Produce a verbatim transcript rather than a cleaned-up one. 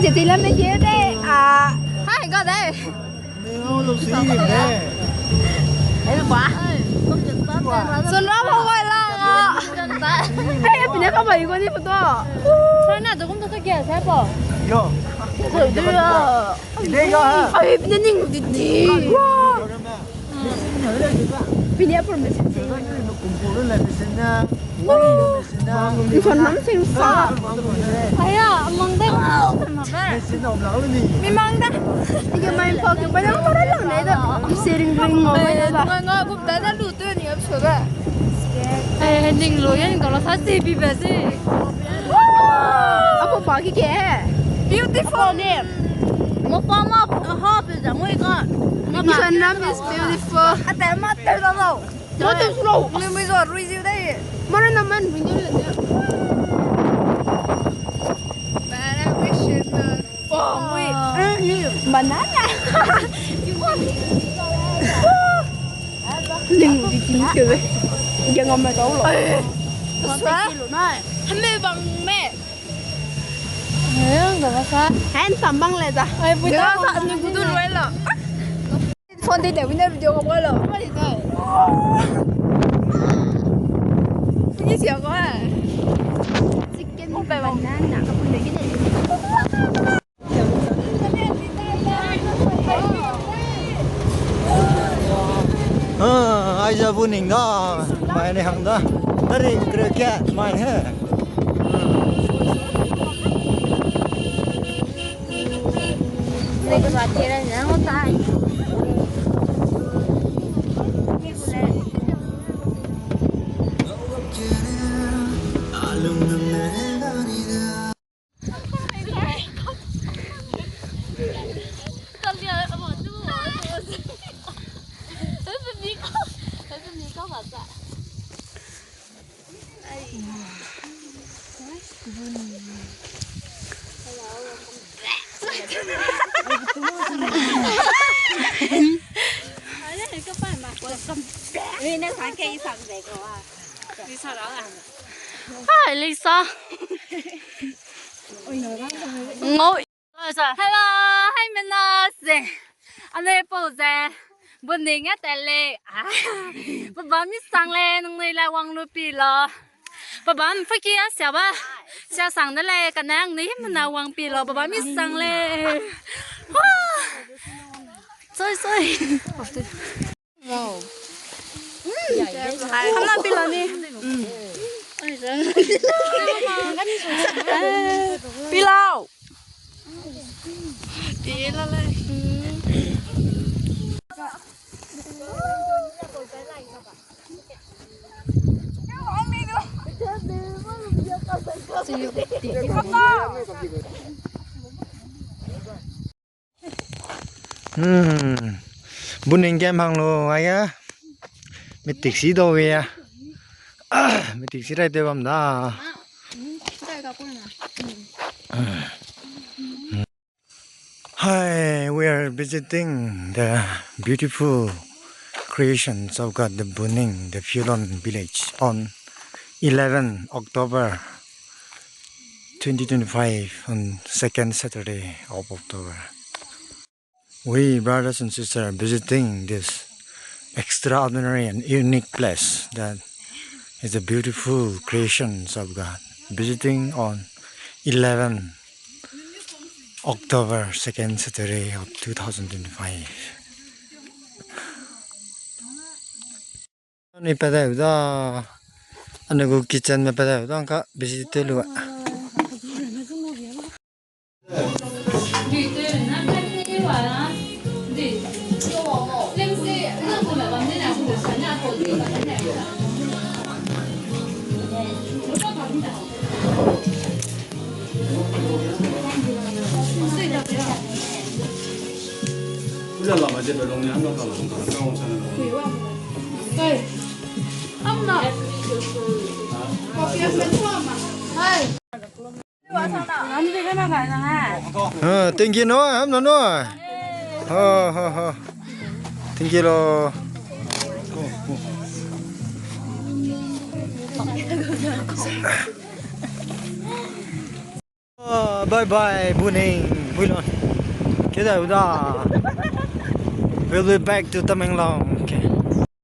Di la me ye de, a, hai ga de. Sun ra mo wai la. Hey, pine ka bai ko ni photo. Sana do kum to ke sa po. Yo. Ai, pine ning di di. Pine apor message. Nson nam sing sa. Aya, amang dai ko na ba. Mi mang da. Ige mai pa ke ba lang lang ne da. Sharing ring mo mai da. Nga nga gu ba da lu tu ni ap so ba. Eh, ning lo yan ko la sa si bi ba si. Apo pa ki ke. Beautiful name. Mo pa ma ha pe da mo ka. Nson nam is beautiful. Ate ma te da lo. Mata slow. Mui mui zo rui ziu dai. Mara na man mui ne le ne. Bara we shin na. Oh, mui. Banana. Ling di tin ke we. Yang ngam ma dau lo. Sa. Hame bang me. Yang ga sa. Han sam bang le da. Ai, bu da sa nu gu du lo la. Phone de de winner video ko lo. Ni sia ko. Chicken banana. Ah, ai za bu ning da. Mai ne hang da. Dari kre ke mai he. Welcome back. Hi, Lisa. Ngau. Hello, hai mena se. Ane pau ze. Buning a tele. Baba mi sang le, nang nui la wang lu pi lo. Baba mi faki a sia ba. Sia sang de le, ka nang nui mena wang pi lo. Baba mi sang le. Sorry, sorry. Wow. Hamna pi lo ni. Pi lo. Pi lo le. Hmm. Buning game hang lo, ai ya. Metik si do we ya. Metik si rai te bam da. Hi, we are visiting the beautiful creations of God, the Buning, the Phulon village on eleven October twenty twenty-five, on second Saturday of October. We, brothers and sisters, visiting this extraordinary and unique place that is the beautiful creations of God, visiting on eleven October, second Saturday of two thousand twenty-five. Ani pa dai da, ani gu kitchen me pa dai da, ka busy te lu. Ah, thank you no, ham no no. Ha ha ha. Thank you lo. Ah, Bye bye, Buning, Builon. Keda uda. We'll be back to Tamenglong.